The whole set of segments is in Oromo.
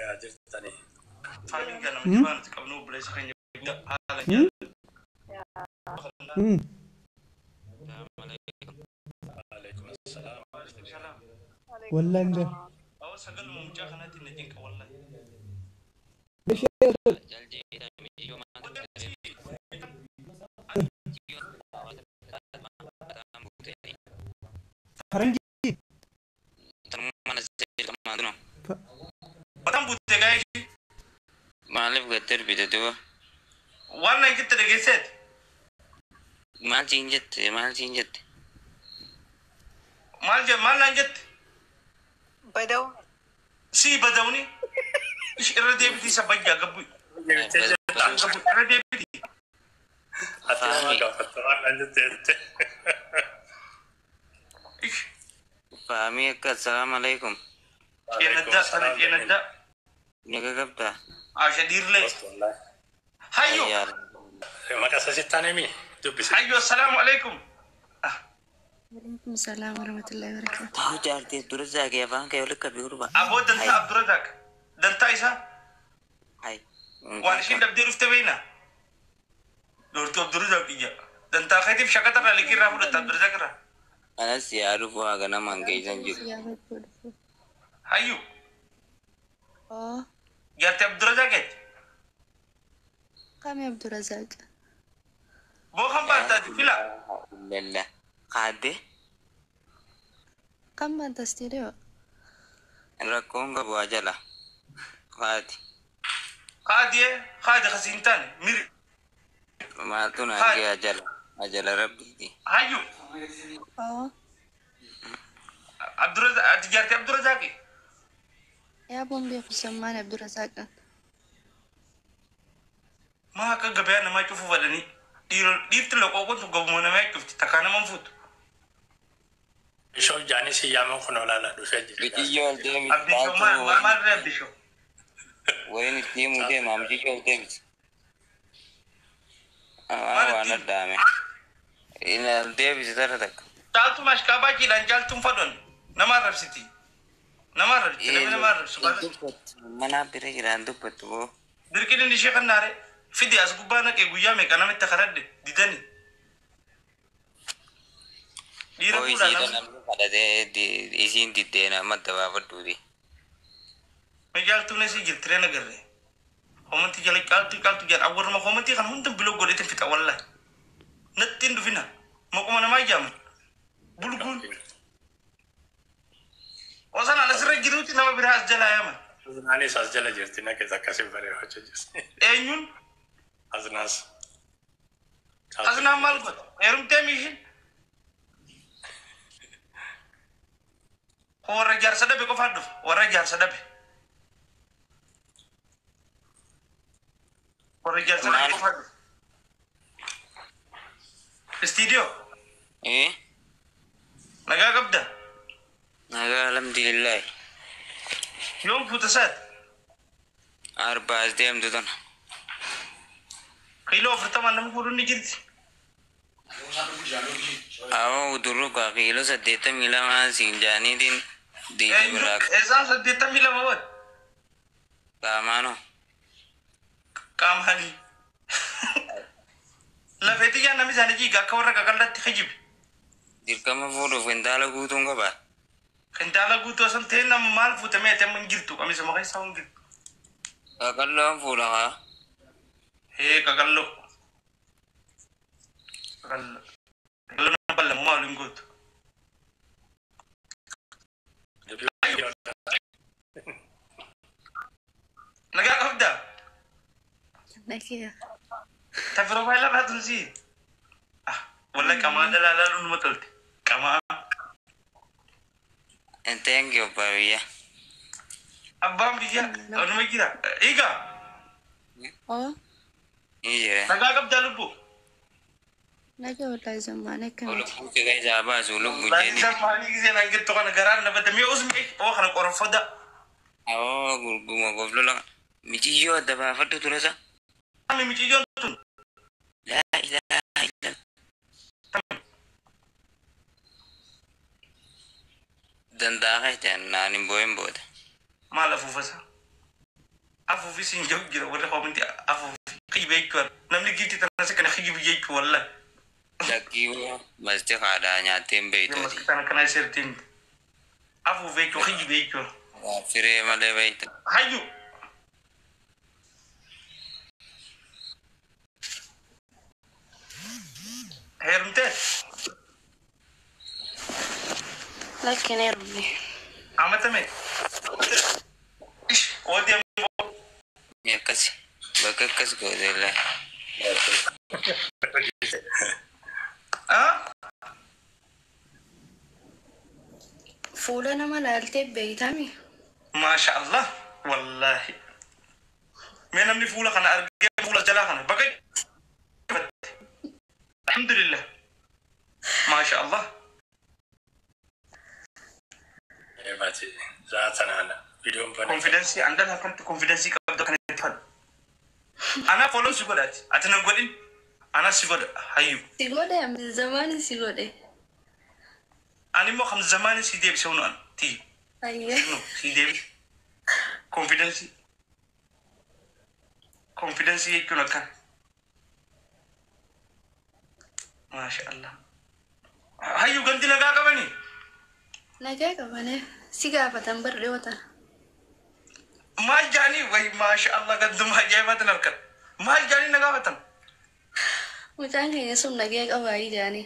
Nagaa jirtanii. Faamiin kana nama jibaa nuti qabnu obboleessa keenya guddaa haala jaalladhu. Alaikum assalaam. Salaam. Wallahi hin beeku. Awwa sagaluma mucaa kanaatiin na cinqa wallahi. Faranjii. Mataan buutee gaa'ee ishii. Maaliif gad darbite duba? Waan nan jette dhageesseeti. Maal siin jette? Maal siin jette? Maal je maal naan jette? Badaw. Sii badawni. Ishi irra deebitii isa bajjaa gabbu. Deebitee jirta. Gabbu irra deebitii. Ati nama gaafatta waan naan jette jette. Ishi. Faamii akka assalaamu alaikum. Qeenaddaa sana qeenaddaa. Naga qabdaa? Asha dhiirlee. Wallahi. Hayyo. Ayyaara. Maqaa isaa sittaan himi dubbisi. Hayyo assalaamu alaikum. Alaikum salam warahmatullahi wabarakatuh. Ta'u jaartee dura zaagee afaan kee walitti qabii urba. Aboo dantaa Abdurrazaaq. Dantaa isaa. Hai. Waan ishiin dhabdee dhufte beekna. Doortuu Abdurrazaaq iyya. Dantaa keetiif shaqaxarraa liqii irraa fudhatta Abdurrazaaq irraa. Anas yaa dhufu haga namaan geessan jiru. Siyaafachuu dhufu. Hayyo. Oo, Jaartii Abdurrazaaqeeti. kami Abdurrazaq? Boo kan baantaati fila. Lalla. Kaadde Kam baanta istiidiyoo? Rakkoon qabu ajala. Kaati. Kaadiyee kaadi kasii hin taane miri. Maaltu naan Kaadi. gee ajala. Ajala rabbiiti. Hayyo. Oo, Abdurrazaaq ati jaartii Abdurrazaaqi. yaa boon beeku sammaan Abdurrazaqan. Maa akka gabayaa namaa cufuu fadhanii dhiirti loqooqoon tun gabuma namaa cufti takkaa nama hin fuutu. Ishoo jaanis yaaman kun olaanaa dhufee jira. Biqiyyoo ol deemiti. Abdishoo maal maal ree abdishoo? Wayin itti himuu deema amciyyoo ol deemiti. Maal Waan ittiin? addaame. Inni ol deebisi tara takka. Caaltu mashkaabaa jiidhaan caaltuun fadhan nama arrabsiti. Nama arrabsiti namni nama arrabsu baala. Mana bira jiraan dubbattu boo. Dirqiin inni ishee kan naare fidi as gubbaa naqee guyyaa meeqa namitti karadde didani. Dhiira Boo fuudhaa isiidha namni. Namni kadhatee isiin diddeena madda baafadhuuti. Mee caaltuun asii jirti ree nagarre. Homantii jala caaltuu caaltuu jedha awwaruma homantii kan hunda biloo godheetin fixa wallahi. Natti hin dhufina. Maquma namaa ijaaman. Bulguun. Osoo an asirra jiruuti nama biraa as jalaa yaaman. Aznaanis as jala jirti naqe akkasii bareeffachaa jirti. Eenyuun? Aznaas. Aznaan maal godha? Heerumtee miishin? Warra jaarsa dhabe qofaan dhufa. Warra jaarsa dhabe. Warra jaarsa dhabe Maal? qofaan dhufa. Istiidiyoo. Eh? Nagaa qabda. Nagaa alhamdulillahi. Yoom fuuta saati? Arba as deemtu tana. Kiiloo 40 nama fuudhuun ni jirti. Awwa udurru kaa kiiloo 82 siin jaaniitiin diida Eenyu? Biraa Eessaan 82 waan? Qaamaanoo. Qaamaanii. Lafeetii ijaan namni isaanii jiiga akka warra qaqallatti hijibe. Dirqama fuudhuuf kintaala guutuun qabaa. Kintaala guutuu osoo hin ta'in nama maal fuutamee ati amma hin jirtu qamisa maqaa isaa hin jirtu. Qaqalloon fuudha kaa. Hee qaqalloo. Qaqalloo. Qaqalloo nama bal'amu maal hin gootu. Nagaa qabdaa? Nagaa. Ta piroofaayila irraa tun sii. Ah, walla qamaa dhalaa laaluun numa tolte. Qamaa. Thank you abbaa biyya. Abbaan biyya onuma jira. Egaa Oo, Ni jira. nagaa qabdaa lubbuu. Nagaa wallahi zammaan akkamiti? Lubbuu si keessaa baasu lubbuu Laatiin jedhi. maaliif gisee naan jettu kana garaan na bada mee usmee oo kana qoronfoda. Awwa gurguma goflola. Miiciyyoo adda baafadhu ture sa. Ami miciyyoon tun. Laa ilaaha illallah. Danda'a kan naan hin boo'in booda. Maal afuufasa? Afuufi siin jiru jira warri koominti afuufi kijiba jechuudha. Namni giiftii tana kana kijibu jechuu wallahi. Lakkii masti haadhaa nyaattee hin beektu. Maski tana kana sirtiin afuufi jechuun kijiba jechuudha. Firee malee beektu. Hayyu. Heerumtee? Lakkiin heerumne. Amata mee? Ish oodii Akkas bakka akkas goote illee. Ah? Fuula nama laaltee beeytami. Maasha Allah. Wallaahi. Mee namni fuula kana argee fuula jalaa kana bakka Alhamdulillah. Maasha Allah. Konfidensi andal akkanatti konfidensii qabdu kan itti fadhu. Ana follow si godhaati. Ati nan godhin. Ana si godha hayyu. Si godhe ammi zamaani si godhe. Ani immoo kam zamaani si deebise hunu an tiyyu. Ayyee. No, si deebise. Konfidensii. Konfidensii jechuun akkana. Maasha Allah. Hayyu ganti nagaa qabanii? Nagaa qabane si gaafatan bar dhiyoo tana. Maal jaanii wayi maasha Allah ganduma ajaa'ibaatiin harkan. Maal jaanii na gaafatan? Mucaan keenya sun nagaa qabaayii jaanii.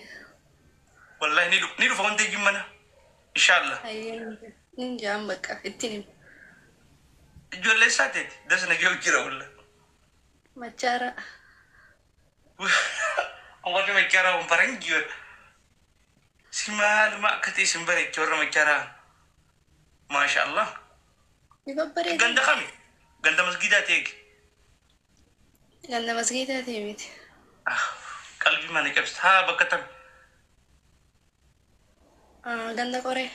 Wallahi ni dhufa ni dhufa wanti ejjiin mana. Inshallah. Ayyee nin jaan bakka ittiin hima. Ijoollee isaa teeti das nagee jira wallahi. Machaara. Warri machaaraa kun faranjiyoodha. Si maaluma akka ta'e isin bareecha warra machaaraa. Maasha Allah. Ni babbareeda. Ganda kami? Ganda masgiidaa ta'e. Ganda masgiidaa ta'e miti. Qalbii mana cabsita. Haa bakka tam. Ganda qoree.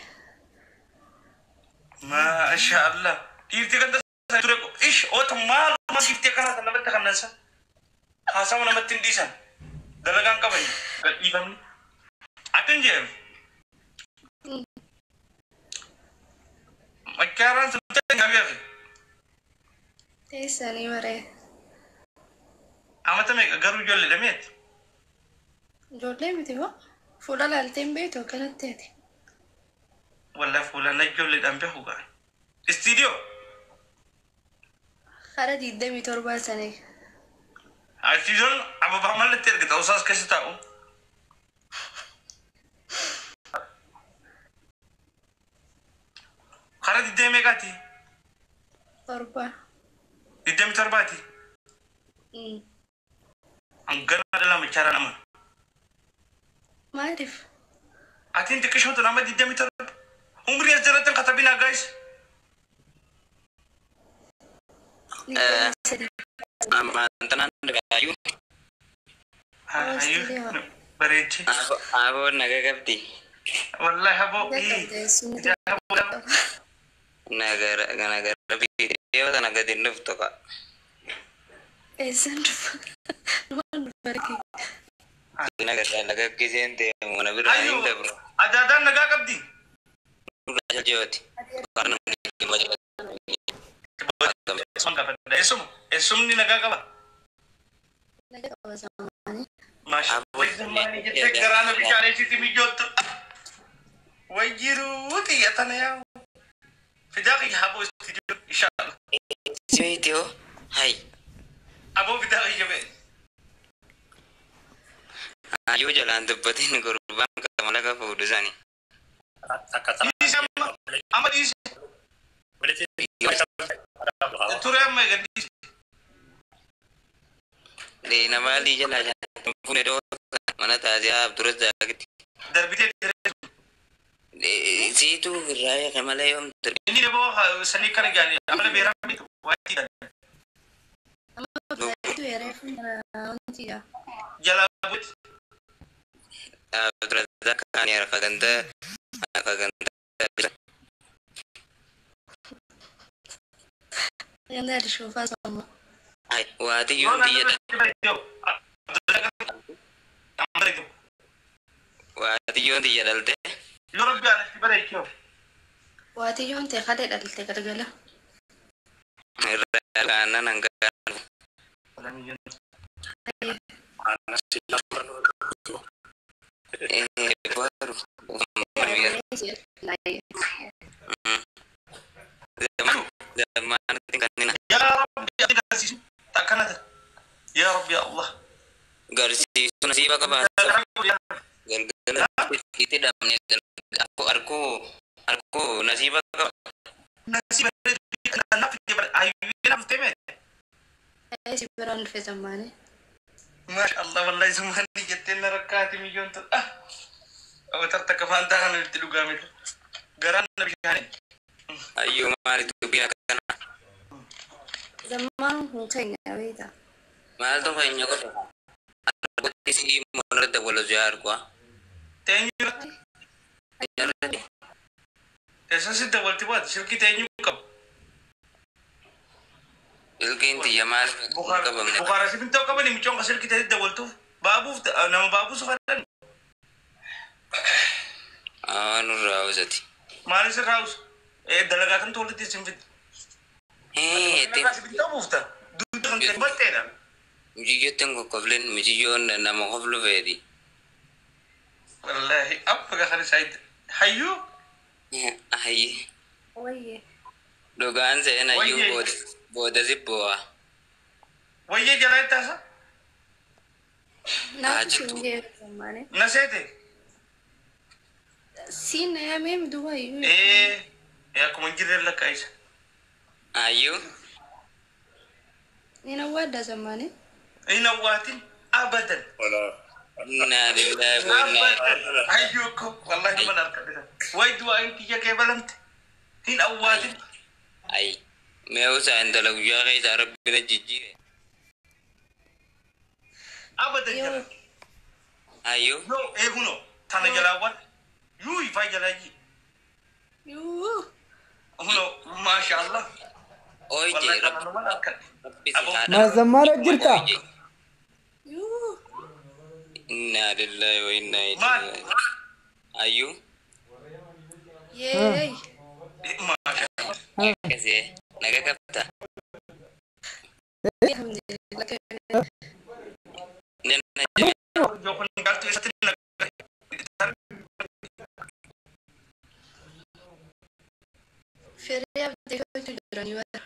Maasha Allah. Dhiirti ganda ture ish oota maaluma giftee akkanaa kan namatti kannansa. Haasawa namatti hin dhiisan. Dalagaan qaban gadhiifamni. Akkan jedhamu. Machaaraan sun ta'e beeku. Teessanii maree. Amata meeqa garuu ijoollee dhameeti. Ijoollee miti moo? Fuula laaltee hin beektu akkanatti ati. Wallahi fuula na ijoolleedhaan beeku gaa. Istiidiyoo. Kara 27 sanii. Istiidiyoon ababaa mallatti ergita osaas keessa taa'u. Kara digdamii meeqaati? 7. 27ti. Hangana dhala machaaraan amanu. Maaliif? Atiin xiqqishootu nama 27. Umrii as jalatti hin katabinaa gaayis. Ammaan tanaan dhagaayyuu. Hayyuu bareechi. Aboon naga qabdi. Wallahi haboo. Nagara nagara biiree tana gadi hin dhuftu ka. Eessaan dhufa? Waan dhufa. Nagara naga giseen deemu na bira hin dabru. Adaadaan nagaa qabdi. Jooti. Eessuma eessumni nagaa qaba. Nagaa qaba zamaanii. Maasha Allah jettee garaa na bishaaneessitti mijoottu. Wayiruu xiyya tana yaa. Fidaa kiyya haboo istiidiyoo inshallah. Siitiyoo hay. Aboo fidaa kiyya bee. Hayyuu jalaan dubbatiin gurbaan qaba laga fuudhu sani. Dhiise amma amma dhiise. Ture amma egaa dhiise. Leena maalii jalaa jalaan fuudhe dhoo mana taasisaa Abdurrazaaqitti. Darbitee Siituu irraa eege malee yoom darbe. Inni daboo sanii kana gaanii amala beeraa miti waayii Amma bareedu yeroo wanti yaa. jalaa buuti. Abdurrazzaaq kaanii arfa ganda arfa ganda. Ganda shuufaa sama. Waati yoon biyya waati yoon biyya dhalte. Yoo rabbi anatti bareechoo. Waati yoon ta'e kalee dhalte galgala. Irraa Aannan hangaa. Baru. Zaman kanneen. Yaa Rabbi agarsiisu takkanata. Yaa Rabbi ya Allah. Garsiisu nasiiba qabaata. Galgala itti dhabne arkuu arkuu nasiiba qaba. Nasiiba ayyuu Si biraan dhufe zammaanii. Maasha Allah wallahi sumani jettee na rakkaati miyyoon tun ah. Awatar takka faantaa kana itti dhugaame. Garaan na bishaanii. Ayyuu maali dubbiin akkana? Zammaan kun keenya beektaa. Maaltu keenya godha? Argotti si moora dabalu si argua. Teenyu irratti. Eessa si dabalti baate silkii teenyu qabu. Silkiin tiyya maal hin qabamne? Bukaara simintoo qabani micoon ka silkii ta'e dabaltuuf baabuuf nama baabuu sofaadhan. Aa nurraa hawwasati. Maal sirraa hawwasa? Dalagaa kan tolitti isin fidde. Ee Simintoo buufta. Duuba kan ta'e batteedha. Mucayyoottiin kokkofleen mucayyoon nama koflu feeti. Wallaahi abba kan isaa hayyuu. Ayyi. Wayyee. Dhugaan seen hayyuu booda si bu'a. Wayyee jalaa ittaasa. Naaf siin jee zammaanii. Na seete. Siin na yaamee duuba hayyuu. Ee akkuma hin jirre lakkaa isa. Hayyuu. Ni nawwaadda zammaanii. Hin awwaatin abadan. Inna lillahi wa inna Abadan. Hayyuu ko wallahi mana harkadhisa. Wayi du'aa hin kiyya kee balamte. Hin awwaatin. Ay, mee usaa intala guyyaa keessaa rabbi na jijjiire. Abadan jala. Hayyuu. Yoo eeguno tana jalaawwan yuu ifaa jalaa ji. Yuu. Huno maasha Allah. Ooyye Wallahi rabbi tana mana harkadhe. si haadha. Ma zammaara jirta? Yuu. Inna lillahi wa inna Maal? ilaihi raaji'uun. Hayyuu. Yeey. Maasha Akkasii naga qabda. Alhamdulillah. Nana jala. Yoo kun galtuu eessatti na Firii abdii gochuu jiranii bara.